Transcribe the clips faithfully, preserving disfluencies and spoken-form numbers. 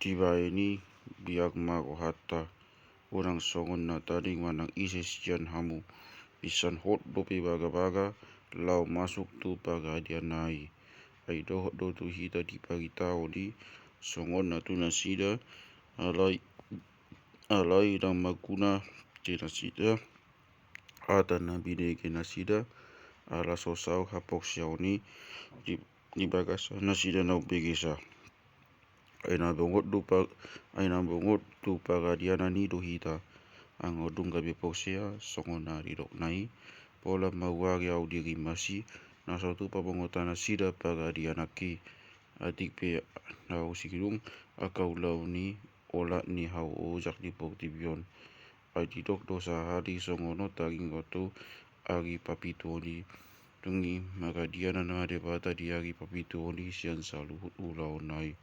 Dibahen i, biak ma rohanta, unang songon na tading manang ise sian hamu. Pinsan hot dope bagabaga laho masuk tu paradian na i. Ai dohot do tu hita di paritaon i songon na tu nasida, alai, alai ndang marguna di nasida hata na binege nasida, ala so saur haporseaon i di, di bagasan nasida na umbegesa. Ai na bongot tu pa-, ai na bongot tu paradianan i do hita. Anggo dung gabe porsea songon na didokna i, pola ma huari ahu di rimas i, na so tupa bongotan nasida paradiananki. Atik pe ahu sidung angka ulaon i, olat ni hau ojak di portibi on. Ai didok do sahali songon on taringot tu ari papituhon i. Dung i maradian ma Debata di ari papituhon i sian saluhut ulaonna i.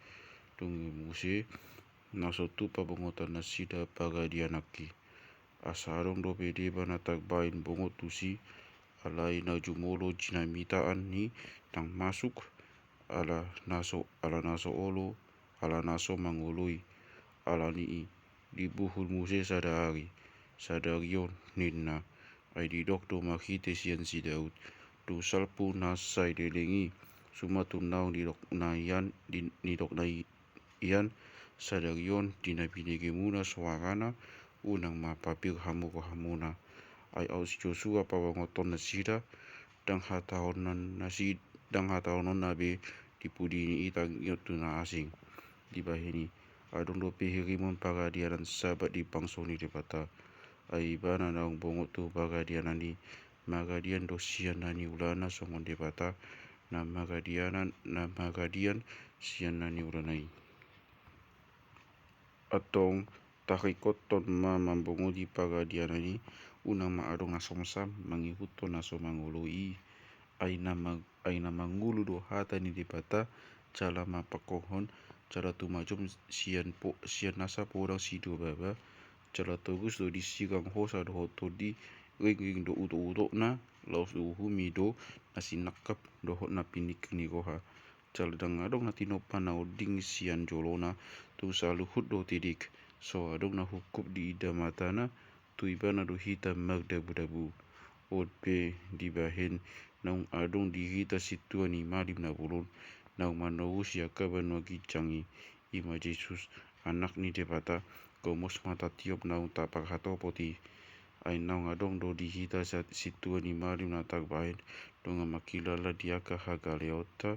Dung i muse na so tupa bongotan nasida paradiananki. Asa adong dope deba na tarbahen bongot tusi, alai na jumolo jinamitaan i ndang masuk, ala na so, ala na so olo, ala na so mangoloi. Alani i, dibuhul muse sada ari, sadari on ninna. Ai didok do marhite sian si Daud, dung salpu na sai leleng i, suman tu naung nidokna ian, di, nidokna i, ian, sadari on di na binegemuna soarana, unang ma pabir hamu rohamuna. Ai aut si Josua pabongothon nasida, ndang hatahonon nasi-, ndang hatahononna be di pudi ni i taringot tu na asing. Dibahen i, adong dope hirimon paradianan Sabat di bangso ni Debata. Ai ibana naung bongot tu paradianan i, maradian do sian na niulana songon Debata, na maradianan, na maradian sian na niulana i. Antong taringothon ma mambongoti paradianan i, unang ma adong na somsam mangihuthon na so mangoloi i. Ai na ma-, ai na mangolu do hata ni Debata, jala mapangkorhon, jala tumajom sian po-, sian nasa podang sidua baba, jala torus do disirang hosa dohot tondi, ringring do utok-utokna, laos diuhumi do na sinangkap dohot na piningkir ni roha. Jala ndang adong na tinompa na onding sian jolona, tung saluhut do tidik. So adong na hungkup diida matana, tu ibana do hita mardabu-dabu. On pe dibahen naung adong di hita sintua ni malim na bolon, naung manorusi angka banua ginjang i, i ma Jesus, Anak ni Debata, gomos ma tatiop naung taparhatopot i. Ai naung adong do di hita sa-, sintua ni malim na tarbahen, dongan mangkilala di angka hagaleonta,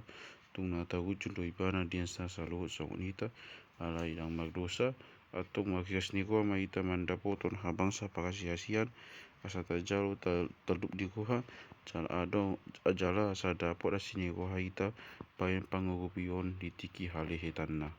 tung na tarujung do ibana di na saluhut songon hita, alai ndang mardosa, antong marhiras ni roha ma hita mandapothon habangsa parasi-asian, asa tajalo ta-, talup ni roha, jala adong, jala asa dapot asi ni roha hita, bahen pangurupion di tingki halehetanna.